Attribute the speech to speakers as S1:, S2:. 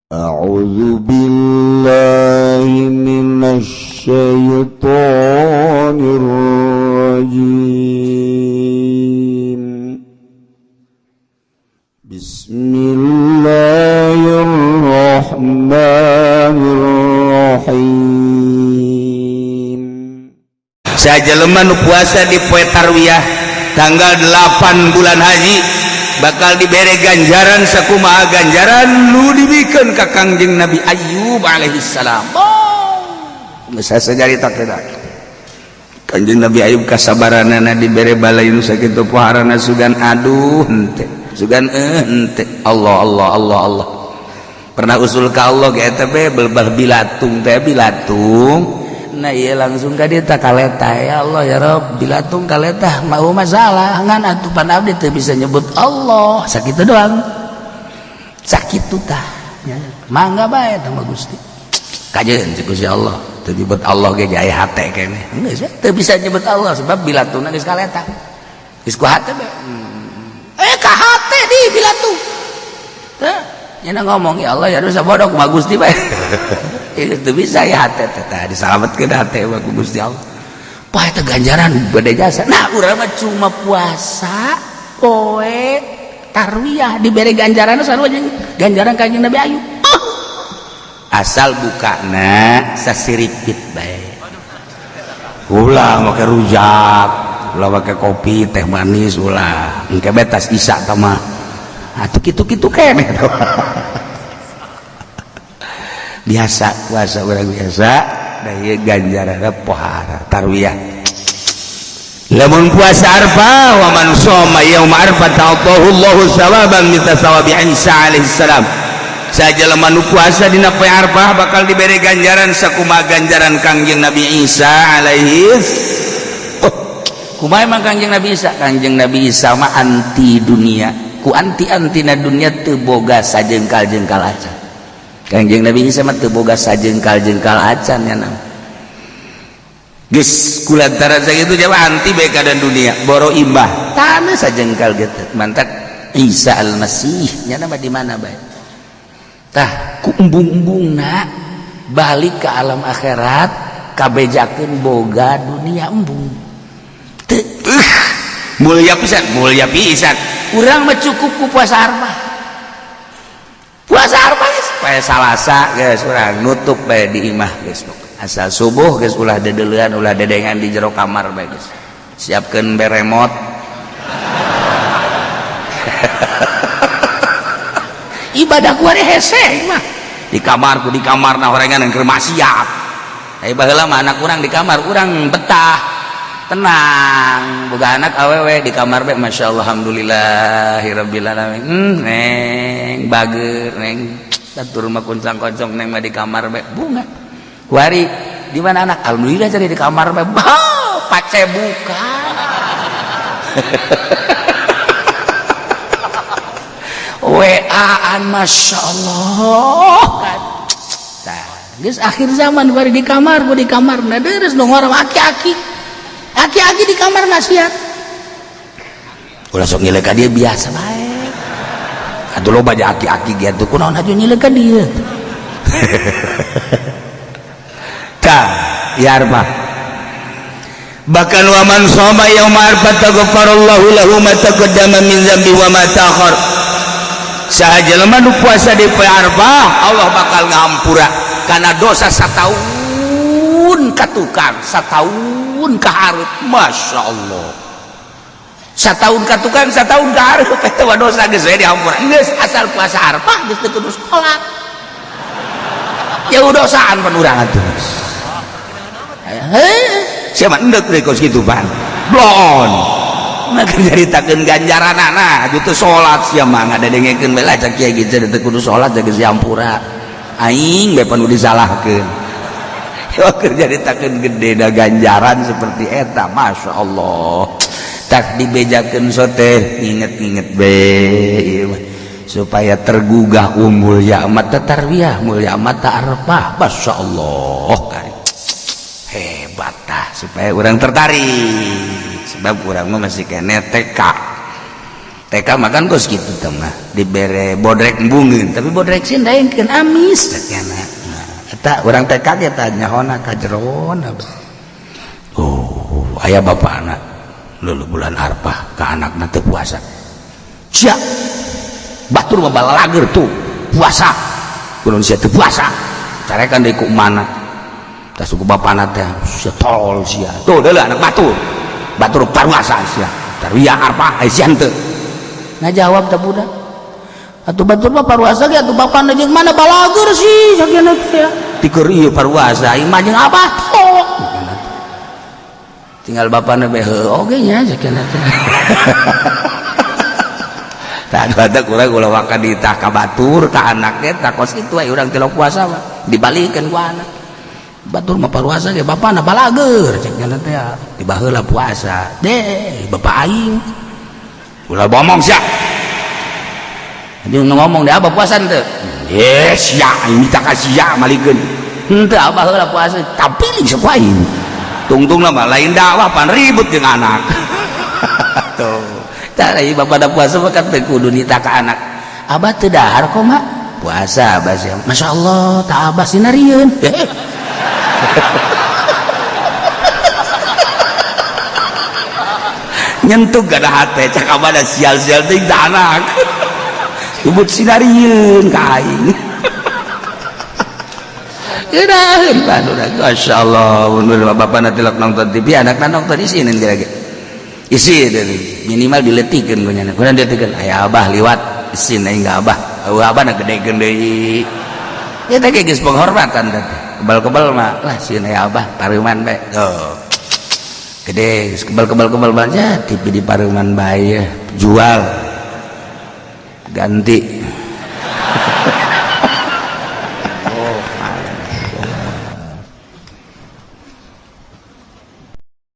S1: أعوذ بالله من الشيطان الرجيم. بسم الله الرحمن الرحيم.
S2: Saha jelema nu puasa di poe tarwiyah tanggal 8 bulan haji bakal dibere ganjaran sakumaha ganjaran nu dibikeun ka Kangjeng Nabi Ayub alaihi salam. Oh, geus sajarita teh Kangjeng Nabi Ayub kasabaranana dibere balai nu sakitu poharana, sugan aduh henteu, sugan henteu, Allah, Allah, Allah, Allah. Pernah usul ka Allah ge eta be belbah bilatung teh, bilatung. Nah iya, langsung ka dia tak kaleta, ya Allah, ya Rob, bilatung kaleta mau masalah ngan atuh pan abdi teu bisa nyebut Allah sakitu doang, sakitu tah ya. Mangga bae tah mah Gusti, kajeun cek Gusti Allah, teu nyebut Allah ge aya hate keneh, geus teu bisa nyebut Allah sebab bilatungna geus kaleta, geus ku hate be, ka hate di bilatung tah nya ngomong ya Allah ya dosa bodoh kumaha Gusti bae itu bisa ya hate teh disalametkeun hate mah ku Gusti Allah. Wah, eta ganjaran gede jasa. Nah, urang mah cuma puasa poe tarwiyah dibere ganjaran sarua jeung ganjaran Kanjeng Nabi Ayub. Oh. Asal bukana sasiripit bae, ulah make rujak, ulah make kopi teh manis, ulah engke betas isa tah mah atuh kitu-kitu keneh. Biasa puasa urang biasa da ieu ganjaranna pohara tarwiyah. Lamun puasa Arfah, wa man shoma yauma Arfah ta'atahu Allahu sawaban mithla sawabi Isa alaihi salam. Saha jelema nu puasa dina poe Arfah bakal dibere ganjaran sakumaha ganjaran Kangjeng Nabi Isa alaihi. Oh, kumaha emang Kangjeng Nabi Isa? Kangjeng Nabi Isa mah anti dunia, ku anti-antina dunia, teu boga sajengkal-jengkal acan. Kangjeng Nabi Isa mah teu boga sajengkal-jengkal acan ya nam. Geus kulantaran sakitu jawab anti bae dan dunia, boro imbah tanah sajengkal gitu. Mantak Isa Al-Masih nya nama di mana bae. Tah ku embung-embungna balik ke alam akhirat kabejakeun boga dunia embung. Teu mulia pisan, mulia pisan. Urang mah cukup ku puasa Arfah. Puasa Arfah geus poe Salasa geus urang nutup bae di imah geus. Asal subuh geus ulah dedeulean, ulah dedengan di jero kamar bae geus. Siapkeun beremot. Ibadah ku ari hese mah. Di kamar ku di kamar nah horengan keur maksiat. Eh, baheula mah anak urang di kamar urang betah. Tenang, boga anak awewe di kamar bae masyaallah alhamdulillahirabbil alamin. Neng bager neng. Batur mah kuncang-koncong neng mah di kamar bae bunga. Kuari di mana anak? Alhamdulillah cari di kamar bae. Bah, pace buka. WA-an masya Allah. Tah, geus akhir zaman kuari di kamar, ku di kamar. Nah, deres dong orang aki-aki. Aki-aki di kamar maksiat. Ulah sok nyilek ka dia biasa bae. Atuh loba aja aki-aki gitu, kunaon atuh nyilek ka dia. Tah, ya Arfah. Bahkan wa man shoma yauma Arfah taghafarallahu lahu ma taqaddama min dzambi wa ma ta'akhkhar. Saha jelema nu puasa di poe Arfah, Allah bakal ngahampura kana dosa sataun katukang, sataun kahareup. Masya Allah. Sataun katukang, sataun kahareup eta mah dosa geus we dihampura. Geus asal puasa Arfah geus teu kudu salat. Ya dosaan pan urang atuh. Heh, siapa endek deui kos kitu pan. Bloon. Nah nyaritakeun ganjaranana atuh teu salat sia mah ngadengekeun bae lah cak kiai gitu teu kudu salat geus dihampura. Aing bae pan disalahkeun. Yo keur nyaritakeun gede da ganjaran seperti eta, Masya Allah. Tak dibejakeun sote inget-inget be ieu mah supaya tergugah mulia amat tarwiyah, mulia amat Arfah, Masya Allah hebat tah supaya orang tertarik sebab urang mah masih kene TK. TK makan kos kitu teh mah dibere bodrek embungeun tapi bodrek sieun daengkeun amis cenah. Eta urang TK ge tah nyahona ka jeron. Oh, aya bapana lulu bulan Arfah ka anakna teu puasa. Sia. Batur mah balalager tuh puasa. Kunaon sia teu puasa? Carekan deui ku mana? Tah suku bapana teh sia tolol sia. Tuh deuleu anak batur. Batur paruasa sia. Tarwiyah Arfah ai sia henteu. Ngajawab teh budak. Atuh batur mah paruasa ge atuh bapana jeung mana balager sih sakieu teh. Tikur ieu paruasa aing mah jeung abah tuh. Tinggal bapana be heuh oge nya sakieu teh. Tah ada kurang ulah waka ditah ka batur ka anaknya tah kos kitu aya urang tilok puasa mah dibalikeun ku anak. Batur mah paruasa ge bapana balager cek nya teh dibaheula puasa. Deh bapak aing. Ulah ngomong sia. Jadi ngomong deh abah puasa henteu? Yes sia aing minta ka sia malikeun. Henteu abah heula puasa tapi sok aing. Tungtungna mah lain dakwah pan ribut jeung anak. Tuh. Tah ieu bapak da puasa mah kan teu kudu nita ka anak. Abah teu dahar kok mak? Puasa abah sia. Masyaallah tah abah sinarieun. Nyentuh gak ada hati cak abah da sial-sial teuing tah anak. Ibut sinarieun ka aing. Geuraheun batur masyaallah mun bapana tilok nonton TV anakna nonton isinin kira-kira. Isi dari minimal diletikeun ku nya. Kunaon diletikeun? Aya abah liwat isin aing ka abah. Eueuh abah na gedekeun deui. Ya teh geus penghormatan teh. Kebal-kebal mah lah sieun aya abah pareuman bae. Tuh. Gede geus kebal-kebal-kebal bae TV di pareuman bae jual. Ganti. Oh.